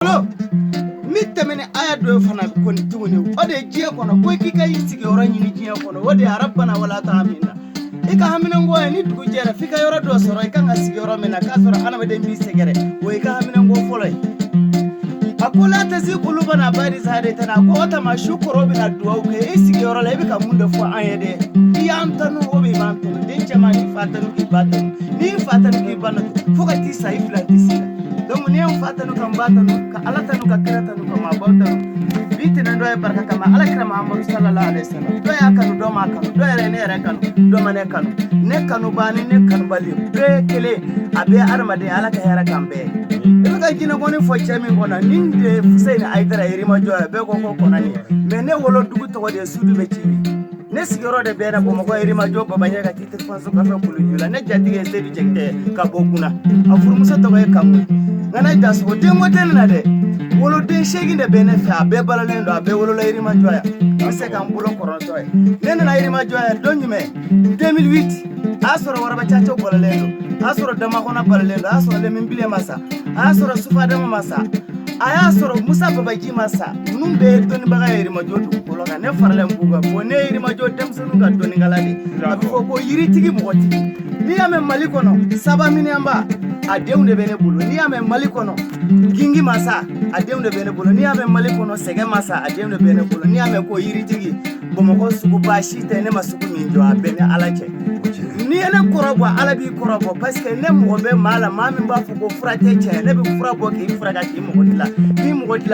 Bolo n bɛ tɛmɛ ni aya dɔ ye fana kɔni tuguni, o de ye diɲɛ kɔnɔ ko k'i ka i sigiyɔrɔ ɲini diɲɛ kɔnɔ, o de ye arabana wala ta min na i ka haminanko ye. Ni dugu jɛra, f'i ka yɔrɔ dɔ sɔrɔ i kan ka sigi yɔrɔ min na k'a sɔrɔ hadamaden b'i sɛgɛrɛ, o y'i ka haminanko fɔlɔ ye. A ko la tasi kulubana bari sare tana ko o tama su kɔrɔ bɛna duwawu kɛ i sigiyɔrɔ la. I bɛ ka mun de fɔ an ye dɛ? I y'an tanu o bɛ i m'an tanu. Den cɛman, n'i fa tanu k'i ba tanu, n'i fa tanu k'i ba tanu, fo ka t'i sa, i fila tɛ s'i la. Donc n'i ye n fa tanu ka n ba tanu, ka Ala tanu, ka kira tanu, ka maabaw tanu, bi tɛnɛn dɔ ye barika kama Ala kira Mahamadu sallallahu alaihi wasallam. Dɔ y'a kanu, dɔ m'a kanu, dɔ yɛrɛ ne yɛrɛ kanu, dɔ ma ne kanu. Ne kanubaa ni ne kanubali bɛɛ kelen, a bɛɛ hadamaden. Ala ka hɛrɛ k'an bɛɛ. I bɛ ka jinɛkɔni fɔ cɛ min kɔnɔ nin de ye Fuseni Ayidara Yirimajɔ ye, bɛɛ ko ko kɔnɔni, mais ne wolodugu tɔgɔ de ye Sudu bɛ Cibi. Ne sigiyɔrɔ de bɛnna Bamakɔ Yirimajɔ Babaɲɛ ka titre foncier kɔfɛ Kuluju la. Ne jatigi ye Sedu Jɛgitɛ ka bɔ Kunna, a furumuso tɔgɔ ye Kanku. Nka ne Dasogo denko tɛ ne na dɛ, woloden 8 de bɛ ne fɛ, a bɛɛ balolen don, a bɛɛ wolola Yirimajɔ yan. N bɛ se ka n bolo kɔrɔtɔ ye. Ne nana Yirimajɔ yan don jumɛn? 2008. A y'a sɔrɔ Waraba Caco balolen don, a y'a sɔrɔ Damakɔnɔ balolen don, a y'a sɔrɔ Lemin Bilen ma sa, a y'a sɔrɔ Sufadama ma sa, a y'a sɔrɔ Musa Babaji ma sa. Ninnu bɛɛ ye dɔnnibaga ye Yirimajɔ dugukolo kan. Ne faralen b'u kan bon. Ne ye Yirimajɔ denmisɛnninw ka dɔnnikɛla de. A bɛ fɔ ko yiritigi, mɔgɔtigi. N'i y'a mɛn Mali kɔnɔ saba miniyanba, a denw de bɛ ne bolo. N'i y'a mɛn Mali kɔnɔ gingi masa, a denw de bɛ ne bolo. N'i y'a mɛn Mali kɔnɔ sɛgɛ masa, a denw de bɛ ne bolo. N'i y'a mɛn ko yiritigi, Bamakɔ suguba si tɛ ne ma sugu min jɔ, a bɛɛ ni Ala cɛ. N'i ye ne kɔrɔbɔ, Ala b'i kɔrɔbɔ, parce que ne mɔgɔ bɛ maa la, maa min b'a fɔ ko fura tɛ cɛ. Ne bɛ fura bɔ k'i furakɛ, k'i mɔgɔ dilan, k'i mɔgɔ dilan.